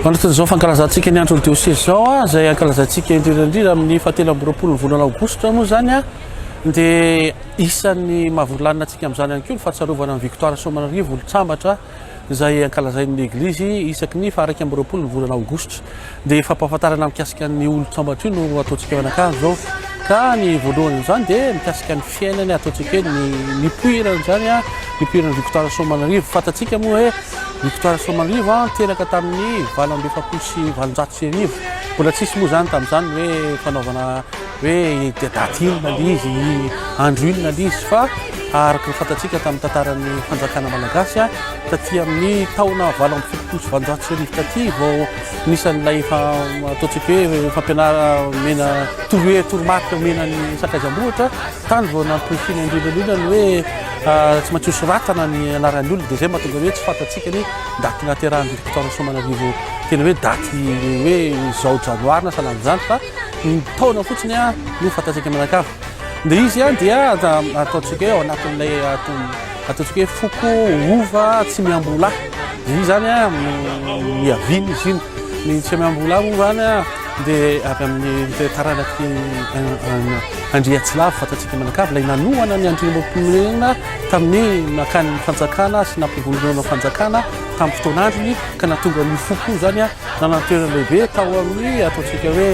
Anatin'izao fankalazantsika ny andron'ny diosezy izao, izay ankalazantsika indrindra indrindra amin'ny fahatelo amby roapolo ny volana aogositra moa izany, dia isan'ny mahavory antsika amin'izany ihany koa ny fahatsiarovana ny Victoire Soamanarivo, olon-tsambatra izay ankalazain'ny Eglizy isaky ny faha-21 ny volana aogositra. Dia fampahafantarana mikasika ny olon-tsambatra io no ataontsika mianakavy izao. Ka ny voalohany amin'izany dia mikasika ny fiainany, ataontsika hoe ny nipoirany izany, nipoiran'i Victoire Soamanarivo. Fantatsika moa hoe Victoire Soamanarivo teraka tamin'ny 1848. Mbola tsisy moa izany tamin'izany hoe fanaovana hoe daty inona ilay izy, andro inona ilay izy, fa araka ny fantatsika tamin'ny tantaran'ny fanjakana malagasy, taty amin'ny taona 1878 taty vao nisy an'ilay ataontsika hoe fampianarana omena torohe toromarika omena ny sakaizam-bohitra, tany vao nampirisihina indrindra indrindra ny hoe tsy maintsy hosoratana ny anaran'ny olona, dia izay mahatonga hoe tsy fantatsika ny daty nahaterahan'i Victoire Rasoamanarivo tena hoe daty hoe izao janoary na sahala amin'izany fa ny taona fotsiny no fantatsika mianakavy. Dia izy dia ataontsika hoe ao anatin'ilay ataontsika hoe foko hova tsy miamboholahy. Dia io izany niaviany izy iny. Ny tsy miamboholahy moa izany dia avy amin'ny taranaky Andriatsilavo fantatsika mianakavy, ilay nanohana ny Andriambomponirenana tamin'ny nakany fanjakana sy nampivondronana fanjakana tamin'ny fotoan'androny ka nahatonga an'io foko io izany nanana toerana lehibe tao amin'ny ataontsika hoe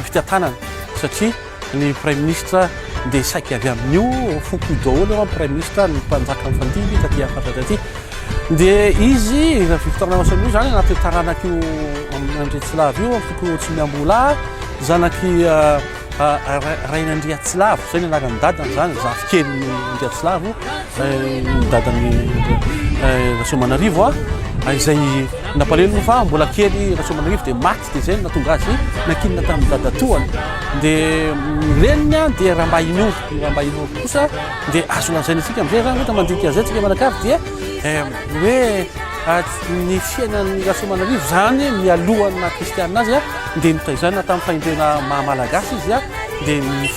fitantanana satria ny praiminisitra dia saika avy amin'io foko io daholo ny praiminisitra, ny mpanjaka mifandimby taty afara taty. Dia izy Victor Namason io zany anatin'ny taranak'io Andriatsilavo io, foko Tsimiamboholahy, zanaky Rainandriatsilavo, zay ny anaran'ny dadany zany, zafikelin'i Andriatsilavo, ny dadan'i Rasoamanarivo, izay nampalahelo moa fa mbola kely Rasoamanarivo dia maty, dia izay no nahatonga azy nankinina tamin'ny dadatoany. Dia ny reniny dia Rambahinoro, ny Rambahinoro kosa dia azo lazaina antsika amin'izay raha ohatra mandinika an'izay tsika mianakavy dia hoe ny fiainan'ny Rasoamanarivo izany mialohan'ny naha kristianina azy dia notaizana tamin'ny fahendrena maha malagasy izy dia ny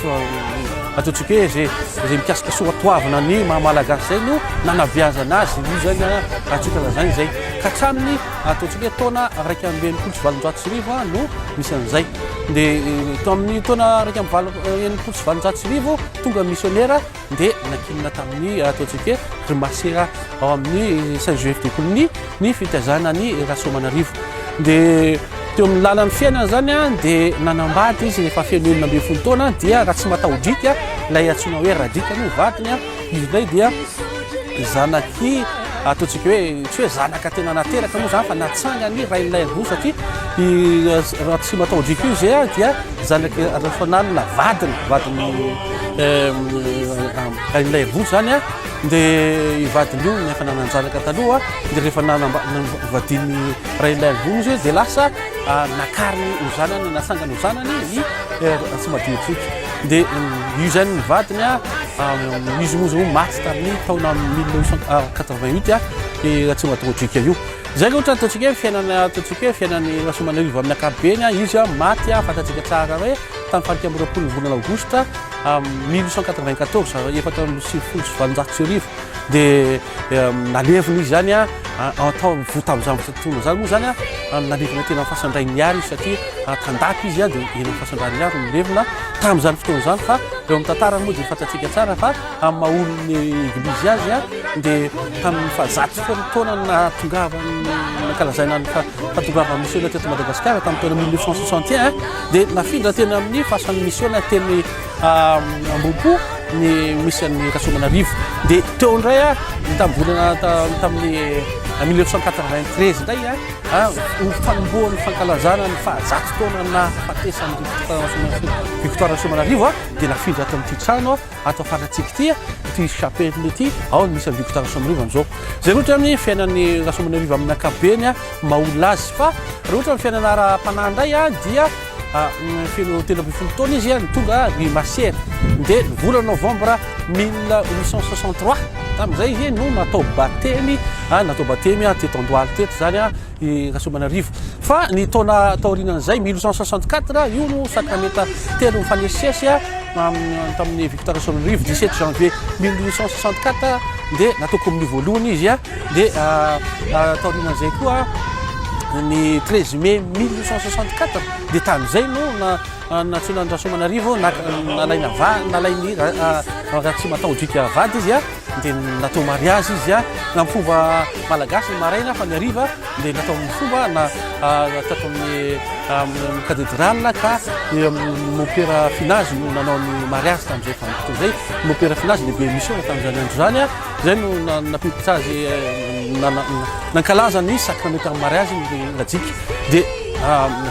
ataontsika hoe izay izay mikasika soatoavina ny maha malagasy izay no nanabeazana azy io izany atsika lazaina izay ka hatramin'ny ataontsika hoe taona 1861 no misy an'izay dia tamin'ny taona 1861 tonga misionera dia nankinina tamin'ny ataontsika hoe ry masera ao amin'ny Saint Joseph de Cluny ny fitaizana ny Rasoamanarivo. Dia teo amin'ny lalan'ny fiainana zany dia nanambady izy rehefa feno 16 taona dia Ratsimatahodiaka ilay antsoina hoe Radika no vadiny. Izy indray dia zanaky ataontsika hoe tsy hoe zanaka tena nateraka moa zany fa natsangany Rainilaivo satria i Ratsimatahodiaka io izay dia Zanak'i Rasoanalina vadiny, vadin'i Rainilaivo zany a, dia io vadiny io efa nanan-janaka taloha, dia rehefa nanambadian'i Rainilaivo izy dia lasa nakariny ho zanany, natsangany ho zanany i Ratsimadiotrika. Dia io zany ny vadiny a, izy moa zao maty tamin'ny taona 1988 i Ratsimadiotrika io. Izay aloha ataontsika hoe fiainana ataontsika hoe fiainan'i Rasoamanarivo amin'ny ankapobeny, izy maty fantatsika tsara hoe tamin'ny faha-21 ny volana aogositra 1894, 1894 dia nalevina izy izany tao tamin'izany fotoana izany moa izany nalevina teny amin'ny fasan-dRainiary izy satria tandapa izy dia eny amin'ny fasan-dRainiary no nilevina tamin'izany fotoana izany fa eo amin'ny tantarany moa dia fantatsika tsara fa Amin'ny maha olon'ny Eglizy azy dia tamin'ny fahazato folo taona nahatongavan'ny nankalazaina ny fahatongavan'ny misiona teto Madagasikara tamin'ny taona 1961 dia nafindra teny amin'ny fasan'ny misiona teny Ambohipo ny misy an'ny Rasoamanarivo. Dia teo indray tamin'ny volana tamin'ny 1993 indray ho fanombohan'ny fankalazana ny fahazato taona nahafatesan'ny Victoire Rasoamanarivo dia nafindra ato amin'ity trano Ato afarantsika ity, ity chapelle ity, ao no misy an'i Victor Rasoamanarivo amin'izao. Izay loatra ny fiainan'i Rasoamanarivo amin'ny ankapobeny, maha olona azy. Fa raha ohatra ny fiainana ara-panahy indray dia feno 13 taona izy no tonga ry masera. Dia ny volana novambra 1863 tamin'izay izy no natao batemy, natao batemy teto Andohalo teto izany i Rasoamanarivo. Fa ny taona taorianan'izay 1864 io no sakramenta telo mifanesisesy tamin'ny Victor Rasoanarivo 17 janvier 1864 dia natao kominio voalohany izy dia taorianan'izay koa Ny 13 mai 1864 dia tamin'izay no nantsoina an-dRasoamanarivo, nalaina vady, nalain'i Ratsimatahojika vady izy dia natao mariazy izy amin'ny fomba malagasy ny maraina fa ny hariva dia natao amin'ny fomba na tato amin'ny katedrala ka mompera Finazy no nanao ny mariazy tamin'izay vanim-potoana izay. Mompera Finazy lehibe mission tamin'izany andro izany. Izay no nampiditra azy nankalaza ny sakramentan'ny mariazy ny lajika. Dia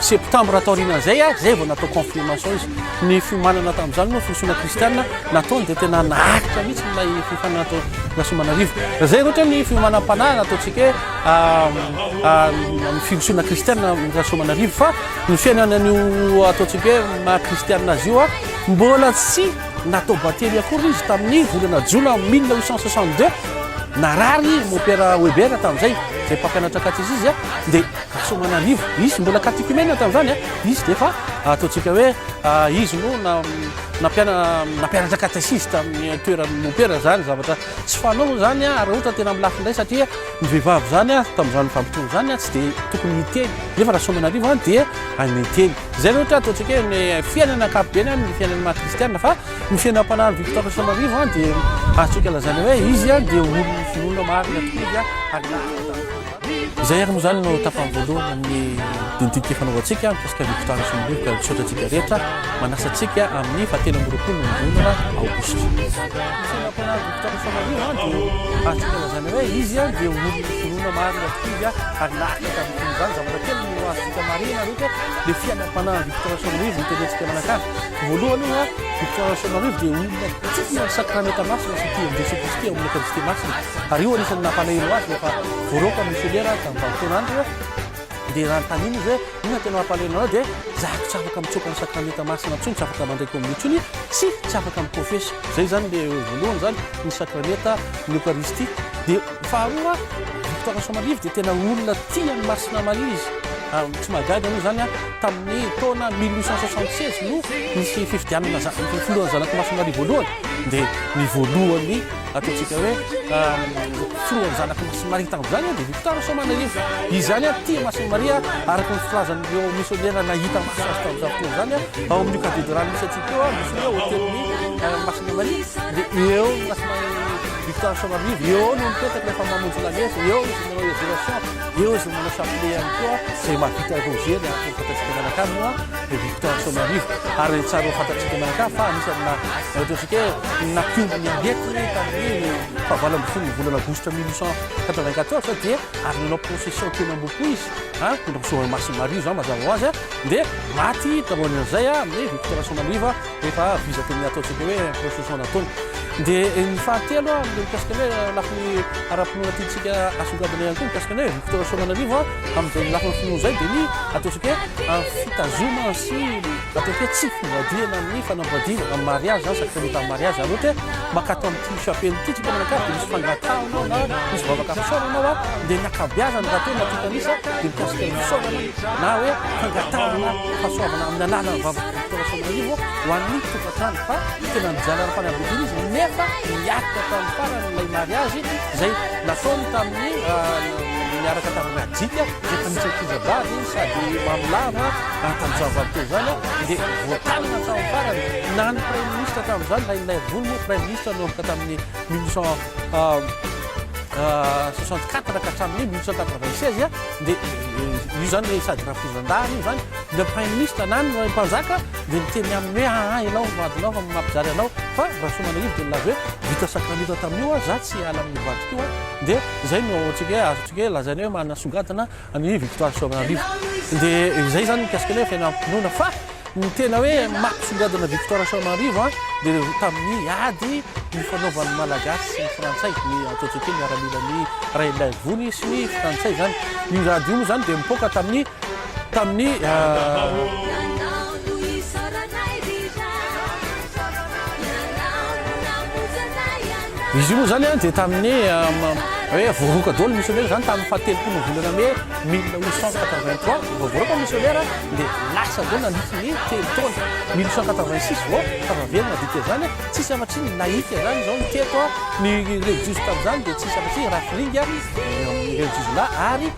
septembre taorianan'izay, izay vao natao confirmation izy. Ny fiomanana tamin'izany moa firosoana kristiana nataony dia tena naharitra mihitsy ilay fiofanana natao Rasoamanarivo. Izay ohatra ny fiomanam-panahy nataontsika hoe amin'ny firosoana kristiana Rasoamanarivo fa ny fiainana an'io ataontsika hoe maha kristiana azy io mbola tsy Natao batemy akory izy tamin'ny volana jona 1862. Narary i Mompera Weber tamin'izay, izay mpampianatra katesizy, dia Rasoamanarivo. Izy mbola katekumena tamin'izany, izy dia efa ataontsika hoe izy no nampianatra katesizy tamin'ny toeran'ny mompera izany, zavatra tsy fanao moa izany raha ohatra tena amin'ny lafiny iray satria ny vehivavy izany tamin'izany vanim-potoana izany tsy dia tokony hiteny, nefa Rasoamanarivo dia niteny. Izay no ohatra ataontsika hoe ny fiainana ankapobeny ny fiainan'ny maha kristiana fa ny fiainam-panahin'i Victor Rasoamanarivo dia azontsika lazaina hoe izy dia olon'ny finoana marina tokoa izy ary Izay ary moa izany no tapany voalohany amin'ny dinidinika ifanaovantsika mikasika an'i Victor Rasoamanarivo ka misaotra antsika rehetra manasa antsika amin'ny fahatelo amby 20 ny volana aogositra. Ny fiainam-panahin'i Victor Rasoamanarivo dia azontsika lazaina hoe izy dia olon'ny finoana marina tokoa izy ary naharitra tamin'ny finoana izany zavatra kely no azontsika marihina aloha Ilay fiainam-panahin'i Victor Rasoanarivo no tenentsika manakavy. Voalohany aloha, Victor Rasoanarivo dia olona tia ny sakramenta masina sy tia an'i Jesoa Kristy ao amin'ny Eokaristia Masina. Ary io anisan'ny nampalahelo azy rehefa voaroaka ny misionera tamin'ny vanim-potoana andro dia nanontaniana izy hoe inona tena mampalahelo anao dia zako tsy afaka mitsoka ny sakramenta masina intsony, tsy afaka mandray kominio intsony sy tsy afaka mikofesy. Izay izany ilay voalohany izany, ny sakramenta, ny Eokaristia. Dia faharoa, Victor Rasoamanarivo dia tena olona tia an'i Masina Maria izy. Ary tsy mahagaga moa izany, tamin'ny taona 1876 no nisy fifidianana filohan'ny zanak'i Masina Maria voalohany, dia ny voalohany ataontsika hoe filohan'ny zanak'i Masina Maria tamin'izany dia Victor Rasoamanarivo. Izy izany tia Masina Maria araka ny filazan'ireo misionera nahita maso azy tamin'izany fotoana izany, ao amin'io katedraly misy antsika io, misy hoe hôtelin'ny Masina Maria, dia eo Masina Victor Rasoamanarivo, eo no mipetraka rehefa mamonjy lamesa, eo izy manao exhortation, eo izy manao chapelet ihany koa, izay mahavita rozery araka ny fantatsika mianakavy moa i Victor Rasoamanarivo. Ary tsara ho fantatsika mianakavy fa anisan'ny na ataontsika hoe nampihombo ny aretiny tamin'ny fahavalo ambin'ny folo ny volana aogositra 1894 dia ary nanao procession teny Ambohipo izy, an, nitondra ny Masina Maria izany mazava ho azy, dia maty taorian'izay amin'ny Victor Rasoamanarivo. Rehefa vizaka ny ataontsika hoe procession nataony. Dia ny fahatelo amin'ilay mikasika ny hoe lafiny ara-pinoana tiantsika asongadina ihany koa mikasika ny hoe Victor Rasoamanarivo amin'izay lafiny finoana izay dia ny ataontsika hoe fitazomana sy ataontsika hoe tsy fivadihana amin'ny fanambadiana, amin'ny mariage izany, sakramenta amin'ny mariage. Izany ohatra hoe mankato amin'ity chapelle ity tsika mianakavy dia misy fangatahana ao na misy vavaka fisaorana ao dia ny ankabeazany raha toa na tontanisa dia mikasika ny fisaorana na hoe fangatahana fahasoavana amin'ny alalan'ny vavaka Victor Rasoamanarivo ho an'ny tokantrano fa tena nijaly ara-panambadiana izy nefa niaritra tamin'ny farany ilay mariazy izay nataony tamin'ny niaraka tamin'ny Rajika izay mpanisy ankiza-bavy sady mamolava tamin'izany vanim-potoana izany dia voatanana hatramin'ny farany na ny praiminisitra tamin'izany Rainilaiarivony moa praiminisitra nanomboka tamin'ny 1864 ka hatramin'ny 1896 dia io izany sady rafozan-dahiny io izany Le praiminisitra na ny mpanjaka dia niteny aminy hoe aa ianao vadinao fa mampijaly anao fa Rasoamanarivo dia nilaza hoe vita sakramenta tamin'io aho za tsy hiala amin'io vadiko io aho dia izay no antsika hoe azontsika hoe lazaina hoe manasongadina an'i Victoire Rasoamanarivo dia izay izany mikasika ny hoe fiainam-pinoana fa ny tena hoe mampisongadina Victoire Rasoamanarivo an dia tamin'ny ady nifanaovan'ny Malagasy sy ny Frantsay ny ataontsika hoe miaramilan'ny Rainilaiavony sy ny Frantsay izany io ady io moa izany dia mipoaka tamin'ny Tamin'ny. Izy io moa izany dia tamin'ny hoe voaroaka daholo ny misionera izany tamin'ny fahatelopolo ny volana mey 1883 vao voaroaka ny misionera dia lasa daholo nandritry ny telo taona 1886 vao tafaverina dikan'izany tsisy afa-tsy ny laïka izany izao ny teto ny relijiozy tamin'izany dia tsisy afa-tsy rafiringa ny relijiozy lahy ary.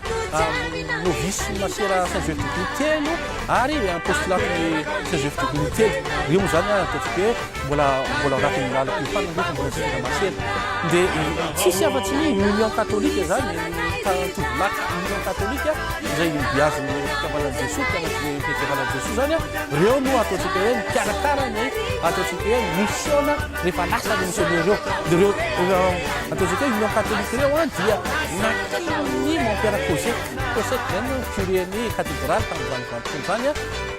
Novice masera Saint Joseph de Cluny telo ary postulat ny Saint Joseph de Cluny telo. Ireo moa izany ataontsika hoe mbola mbola ao anatin'ny lalam-piofanana ireo fa mbola tsy vita masera. Dia tsisy afa-tsy ny Union catholique izany, ny tovolahy Union catholique izay nobeazin'ny fikambanan'i Jesoa, mpianatry ny fikambanan'i Jesoa izany, ireo no ataontsika hoe mikarakara ny ataontsika hoe misiona rehefa lasa ny misionera ireo. Dia ireo ataontsika hoe Union catholique ireo dia nakian'ny Mompera Cosec, Cosec izany no curé-n'ny katedraly tamin'izany vanim-potoana izany,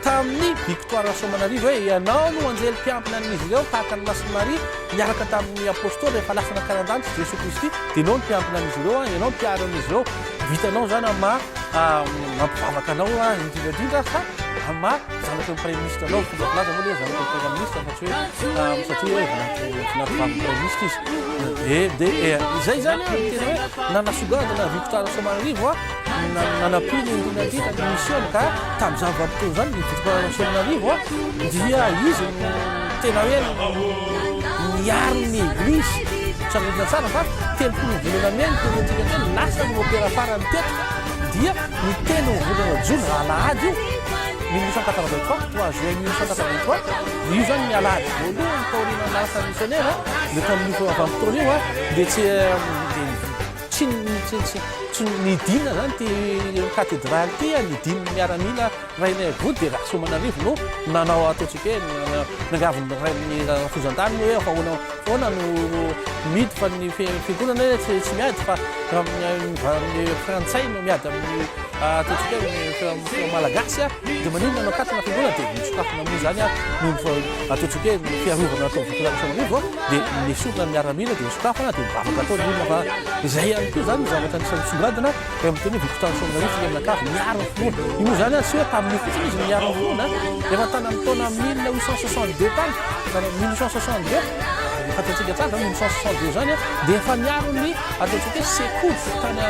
tamin'ny Victoire Rasoamanarivo hoe ianao no anjely mpiambina an'izy ireo tahaka an'i Masina Maria niaraka tamin'ny Apostoly rehefa lasa nankany an-danitra Jesoa Kristy dia ianao no mpiambina an'izy ireo, ianao no mpiaro an'izy ireo. Vitanao izany amin'ny maha mampivavaka anao indrindra indrindra fa amin'ny maha zanaky ny praiminisitra anao. Fomba filaza moa ilay hoe zanaky ny praiminisitra fa tsy hoe satria hoe vinantovavin'ny praiminisitra izy. Dia dia izay izany an, tena hoe nanasongadina Victoire Rasoamanarivo an, nanampiany indrindra indrindra ny mission ka tamin'izany vanim-potoana izany ny Victoire Rasoamanarivo an dia izy no tena hoe niaro ny eglizy. Tsarovina tsara fa 30 volana mey ny tenentsika teo lasa ny mopera farany teto dia ny 3 volana jona alahady io 1883, 3 juin 1883, io zany ny alahady voalohany taorian'ny lasa misionera dia tamin'io vanim-potoana io dia tsy tsy tsy tsy tsy nidina zany ty katedraly ty nidin'ny miaramila Rainaivoho dia Rasoamanarivo no nanao ataontsika hoe niangavy ny rain'ny rafozan-tany hoe fa ahoana foana no midy fa ny fiangonana hoe tsy tsy miady fa ny frantsay no miady amin'ny ataontsika hoe ny malagasy dia maninona no akatona fiangonana dia nisokafana moa izany noho ny ataontsika hoe ny fiarovana atao Victor Rasoamanarivo dia nesorina ny miaramila dia nisokafana dia mivavaka atao ny olona fa izay ihany koa izany ny zavatra anisan'ny misongadina Eo amin'ny teny hoe Victoire Rasoamanarivo tsika mianakavy miaro ny finoana. Io moa izany tsy hoe tamin'io fotsiny izy no niaro ny finoana, efa tany amin'ny taona 1862 tany, tany 1862, fantatsika tsara izany 1862 izany dia efa niaro ny ataontsika hoe sekoly tany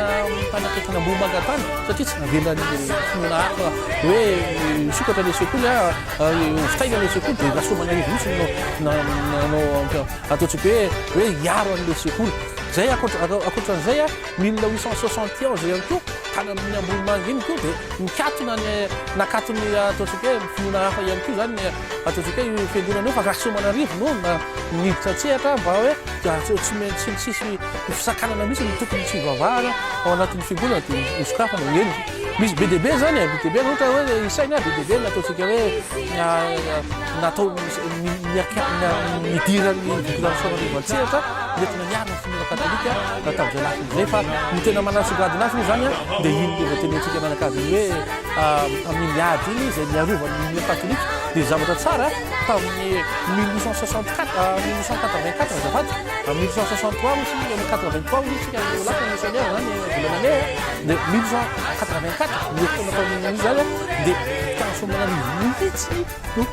tany akaikin'Ambohimanga tany satria tsy navelan'ny finoana hafa hoe misokatra ilay sekoly, vitaina ilay sekoly dia Rasoamanarivo mihitsy no nanao ataontsika hoe hoe hiaro an'ilay sekoly. Izay ankoatra an'izay 1871 ihany koa, tany amin'ny Ambohimanga iny koa dia nikatona ny nakaton'ny ataontsika hoe finoana hafa ihany koa izany ny ataontsika hoe io fiangonana io fa Rasoamanarivo no niditra an-tsehatra mba hoe tsy maintsy tsisy fisakanana mihitsy ny tokony tsy hivavahana ao anatin'ny fiangonana dia hosokafana eny. Misy be dia be izany e, be dia be ohatra hoe isaina be dia be ny ataontsika hoe natao nidiran'ny Rasoamanarivo an-tsehatra nentina niaro ny finoana katolika tamin'izay lafiny izay fa ny tena manasongadina azy moa izany dia iny le voatenentsika mianakavy iny hoe amin'iny ady iny izay niarovany ny finoana katolika dia zavatra tsara tamin'ny 1864 1884 azafady 1863 moa isika 83 hoy isika no lasa missionnaire zany volana mey dia 1884 ny herintaona taorian'io zany dia Rasoamanarivo mihitsy no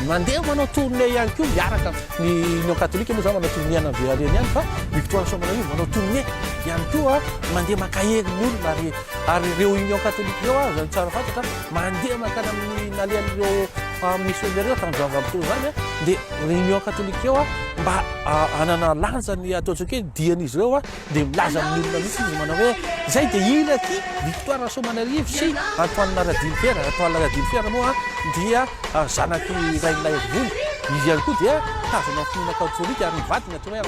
mandeha manao tournée ihany koa miaraka ny Union catholique moa zany manao tournée any ivelany ihany fa Victoire Rasoamanarivo manao tournée ihany koa mandeha mankahery ny olona ary ary ireo Union catholique ireo aza ny tsara fantatra mandeha mankany amin'ny nalehan'ireo missionnaire ireo tamin'izany vanim-potoana izany dia ny Union catholique ireo mba hanana lanja ny ataontsika hoe dian'izy ireo dia milaza amin'ny olona mihitsy izy manao hoe izay dia iraky Victoire Rasoamanarivo sy Antoine Radilifera. Antoine Radilifera moa dia zanaky Rainilaiarivony. Izy ihany koa dia tazona amin'ny finoana katolika ary ny vadiny atao hoe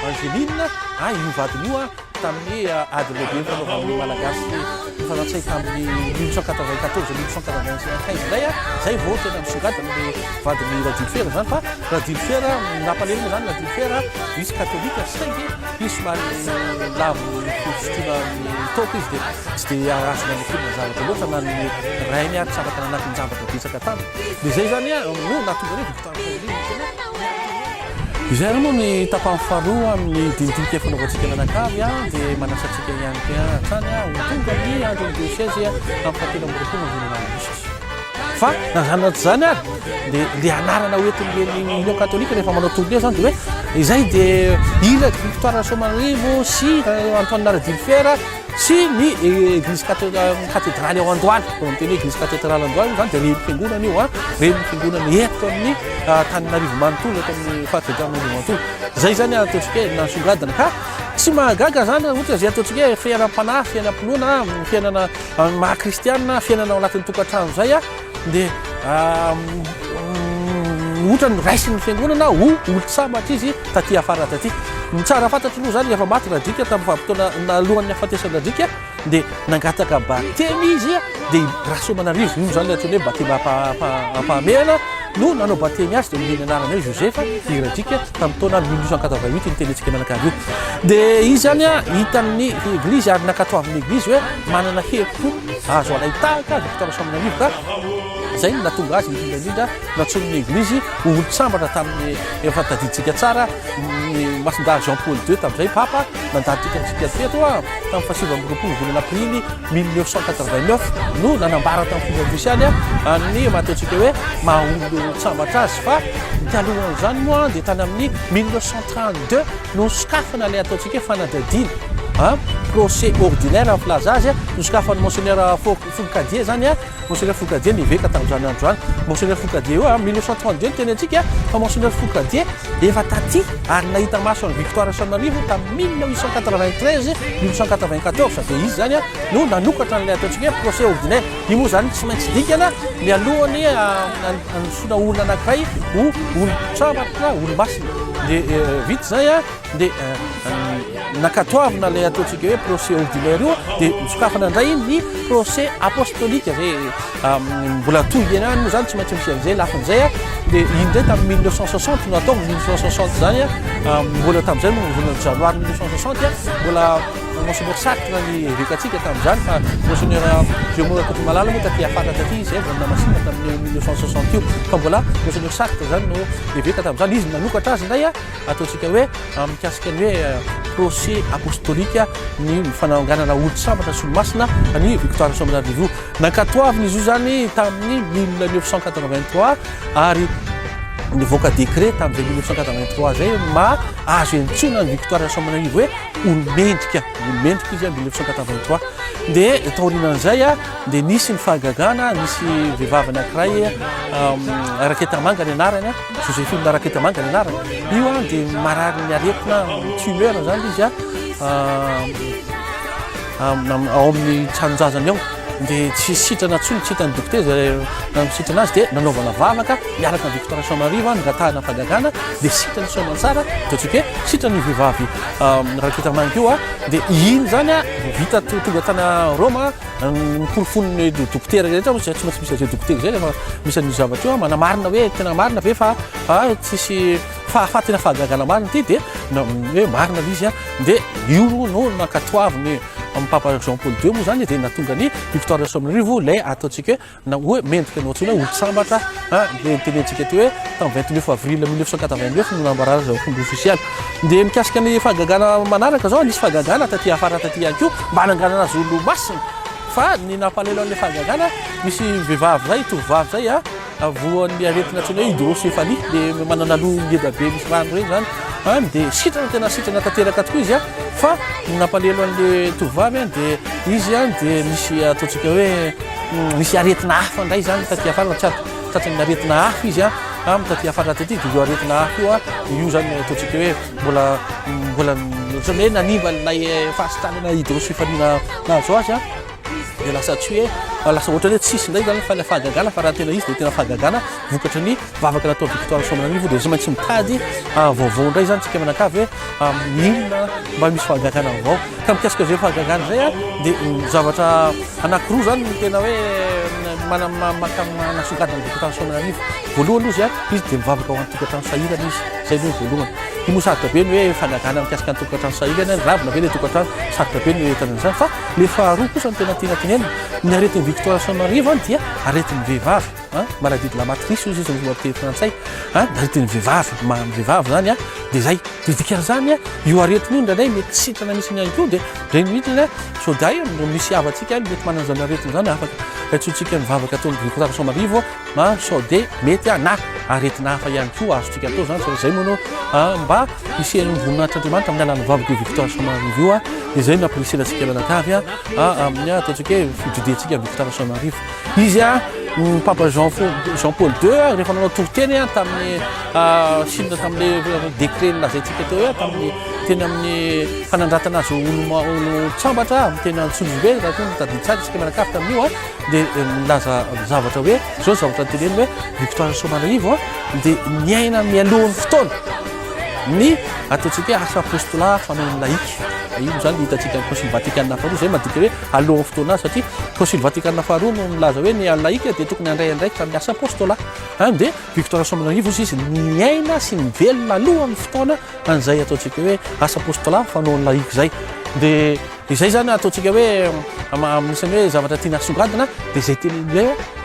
Angelina, Angeline, io vadiny io tamin'ny ady lehibe nifanaovan'ny Malagasy sy Frantsay tamin'ny 1894 1895 indray, izay vao tena misongadina ilay vadin'i Radilifera izany fa Radilifera nampalahelo moa izany Radilifera izy katolika saingy izy somary lavo fisotroana ny toaka izy dia tsy dia azo nanekena zavatra loatra na ny rainy ary tsy afaka nanaky ny zavatra betsaka taminy dia izay izany no nahatonga ny Victoire Rasoamanarivo tena Izay ary moa ny tapany faharoa amin'ny dinidinika fanaovantsika mianakavy dia manasa antsika ihany koa hatrany ho tonga amin'ny andron'ny dioseze amin'ny fahatelo amby 20 ny volana aogositra. Fa na izany na tsy izany ary dia ilay anarana hoentin'ireny Union catholique rehefa manao tournée izany dia hoe izay dia iraky Victoire Rasoamanarivo sy Antoine Radilifera sy ny église cathédrale ao Andohalo. Vao miteny hoe église cathédrale Andohalo izany dia renim-piangonana io, renim-piangonana eto amin'ny Antananarivo manontolo, eto amin'ny faritra Antananarivo manontolo. Izay izany ataontsika hoe nasongadina ka. Tsy mahagaga izany raha ohatra izay ataontsika hoe fiainam-panahy, fiainam-pinoana, fiainana maha kristianina, fiainana ao anatin'ny tokantrano izay dia ohatra ny raisin'ny fiangonana ho olon-tsambatra izy taty afara taty. Ny tsara fantatro aloha izany rehefa maty Radrika tamin'ny vanim-potoana nalohan'ny hahafatesan'i Radrika dia nangataka batemy izy dia Rasoamanarivo, io izany ilay antsoina hoe batemy ampahamehana no nanao batemy azy dia nomeny anarana hoe Joseph i Radrika tamin'ny taona 1888 iny tenentsika mianakavy io. Dia izy izany hitan'ny eglizy ary nankatoavin'ny eglizy hoe manana herim-po azo alain-tahaka Victor Rasoamanarivo ka izay no nahatonga azy indrindra indrindra nantsoin'ny eglizy ho olon-tsambatra tamin'ny efa tadidintsika tsara ny Masindahy Jean Paul II tamin'izay Papa nandalo teto amintsika teto tamin'ny faha-29 volana aprily 1989 no nanambara tamin'ny fomba ofisialy ny maha ataontsika hoe maha olon-tsambatra azy fa ny talohan'izany moa dia tany amin'ny 1932 no nosokafana ilay ataontsika hoe fanadihadiana procès ordinaire ny filaza azy nosokafan'ny Monseigneur Fourcadier zany Monseigneur Fourcadier ny eveka tamin'izany andro izany. Monseigneur Fourcadier io, 1932 no teny antsika, fa Monseigneur Fourcadier efa taty ary nahita maso an'i Victoire Rasoanarivo tamin'ny 1893, 1894, dia izy izany no nanokatra an'ilay ataontsika hoe procès ordinaire. Io moa izany tsy maintsy dikana mialohan'ny handisoana olona anankiray ho olon-tsambatra, olo-masina. Dia vita izay dia nankatoavina ilay ataontsika hoe procès ordinaire io dia nosokafana indray ny procès apostolique zay mbola toy ihany moa zany tsy maintsy misy an'izay lafiny zay a dia iny indray tamin'ny 1960 no atao 1960 zany a mbola tamin'izay no volana janoary 1960 a mbola Monseigneur Sartre ny evekantsika tamin'izany fa Monseigneur Guillaume Rakotomalala moa taty afara taty izay vao namasina tamin'ny 1960 io fa mbola Monseigneur Sartre zany no eveka tamin'izany izy nanokatra azy indray a ataontsika hoe mikasika ny hoe procès apostolique ny fananganana olon-tsambatra sy olomasina ny Victoire Rasoamanarivo. Nankatoavina izy io zany tamin'ny 1983 ary nivoaka décret tamin'izay 1983 zay ma azo iantsoana ny Victoire Rasoamanarivo hoe olo-mendrika, olo-mendrika izy 1983. Dia taorianan'izay dia nisy ny fahagagana, nisy vehivavy anankiray Raketamanga ny anarany, Joséphine Raketamanga ny anarany. Io an dia marary ny aretina tumeur zany izy an ao amin'ny tranon-jazany ao dia tsy sitrana intsony, tsy hitan'ny dokotera izay nisitrana azy dia nanaovana vavaka miaraka amin'ny Victoire Soamanarivo nangatahana fahagagana dia sitrana soamantsara ataontsika hoe sitrana io vehivavy Raketamanga io dia iny zany vita tonga tany Roma Ny porofon'ny dokotera rehetra moa tsy maintsy misy an'izay dokotera izay rehefa misy an'io zavatra io manamarina hoe tena marina ve fa tsisy fa fa tena fahagagana marina ity dia hoe marina ilay izy dia io no nankatoavin'ny Papa Jean Paul II moa zany dia nahatonga ny Victoire Rasoamanarivo ilay ataontsika hoe na hoe mendrika ny antsoina hoe olon-tsambatra dia nitenentsika teo hoe tamin'ny 29 avril 1989 no nambarana azy fomba ofisialy. Dia mikasika ny fahagagana manaraka zao, nisy fahagagana taty afara taty ihany koa mba hananganana azy olo-masina. Fa ny nampalahelo an'ilay fahagagana, misy vehivavy zay, tovovavy zay a, voan'ny aretina antsoina hoe hydrocéphalie, le manana loha ngeda be misy rano ireny zany, an, dia sitrana tena sitrana tanteraka tokoa izy a, fa ny nampalahelo an'le tovovavy a, dia izy a dia nisy ataontsika hoe Misy aretina hafa indray izany taty afara, tsy tratran'ny aretina hafa izy an, taty afara taty dia io aretina hafa io an, io izany ataontsika hoe mbola mbola ohatran'ny hoe nanimba ilay fahasitranana hydrocéphalie nahazo azy an, dia lasa tsy hoe lasa ohatran'ny hoe tsisy indray izany fa ilay fahagagana fa raha tena izy dia tena fahagagana vokatry ny vavaka nataon'i Victoire Soamanarivo dia tsy maintsy mitady vaovao indray izany tsika mianakavy hoe inona mba misy fahagagana vaovao. Ka mikasika izay fahagagana izay dia zavatra anankiroa izany no tena hoe manasongadina ny tokantrano Soamanarivo. Voalohany aloha izy, izy dia mivavaka ho an'ny tokantrano sahirana izy, izay aloha ny voalohany. Io moa sarotra be ny hoe fahagagana mikasika ny tokantrano sahirana, ravina ve ilay tokantrano, sarotra be ny hoe hitanana izany. Fa ilay faharoa kosa no tena tiana tenenina, ny aretin'i Victoire Soamanarivo dia aretin'ny vehivavy. An, maladie de la matrice hozy izy amin'ny teny frantsay, an, aretin'ny vehivavy, maha vehivavy zany an, dia zay, dia dikan'izany an, io aretina io indraindray mety tsy sitrana mihitsy ihany koa, dia ireny mihitsy an, sao dia hay no misy havantsika any mety manana izany aretina izany, afaka antsointsika mivavaka atao amin'ny Victoire Soamanarivo an, sao dia mety an, na aretina hafa ihany koa azontsika atao izany, sao izay moa no mba hisian'ny voninahitr'Andriamanitra amin'ny alalan'ny vavaka io Victoire Soamanarivo io an, dia izay no ampirisihana antsika mianakavy an, amin'ny ataontsika hoe fididiantsika amin'ny Victoire Soamanarivo. Izy ny Papa Jean Jean Paul II rehefa nanao toriteny tamin'ny Chine tamin'ilay décret nolazaintsika teo hoe tamin'ny teny amin'ny fanandratana azy ho olon-tsambatra amin'ny teny Antsonjombe, raha toa mitadidy tsara isika mianakavy tamin'io a, dia nilaza zavatra hoe izao ny zavatra noteneniny hoe Victoire Rasoamanarivo dia niaina mialohan'ny fotoana ny ataontsika hoe asa apostolat fanaon'ny laïque. Io izany dia hitantsika amin'ny Concile Vaticana faharoa, izay madika hoe alohan'ny fotoana azy satria Concile Vaticana faharoa no milaza hoe ny laïque dia tokony handray andraikitra amin'ny asa apostolat. Dia Victoire Rasoamanarivo izy niaina sy nivelona alohan'ny fotoana an'izay ataontsika hoe asa apostolat fanaon'ny laïque izay. Dia izay izany ataontsika hoe anisan'ny hoe zavatra tiana asongadina dia izay teneniny hoe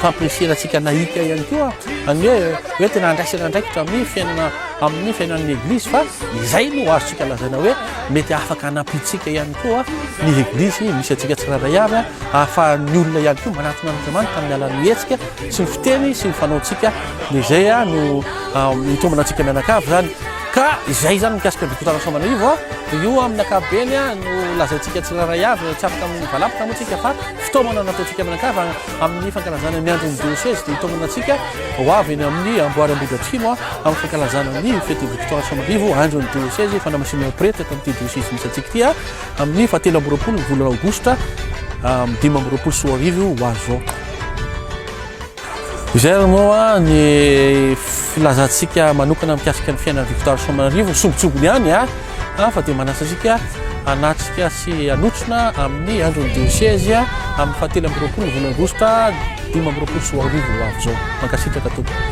fampirisihana antsika laïque ihany koa ny hoe hoe tena andraisana andraikitra amin'ny fiainana amin'ny fiainan'ny eglizy fa izay no azontsika lazaina hoe mety afaka hanampintsika ihany koa ny eglizy misy antsika tsirairay avy ahafahan'ny olona ihany koa manatona an'Andriamanitra amin'ny alalan'ny hetsika sy ny fiteny sy ny fanaontsika. Dia izay no hitombina antsika mianakavy izany. Ka izay izany mikasika ny Victoire Rasoamanarivo a, dia io amin'ny ankapobeny no lazaintsika tsirairay avy, tsy afaka mivalapitra moa tsika fa fitaomana nataontsika mianakavy amin'ny fankalazana ny andron'ny diosezy dia hitaomana antsika ho avy eny amin'ny Amboary Ambohidratrimo amin'ny fankalazana ny fetin'ny Victoire Rasoamanarivo, andron'ny diosezy, fanamasinana pretra eto amin'ity diosezy misy antsika ity amin'ny fahatelo amby 20 ny volana aogositra 2025 ho avy izao. Izay ary moa ny filazantsika manokana mikasika ny fiainan'i Victoire Soamanarivo, sombintsombiny ihany a, fa dia manasa antsika hanatrika sy hanotrona amin'ny andron'ny diosezy amin'ny fahatelo amby 20 ny volana aogositra 2025 ho avy izao. Mankasitraka tompoko.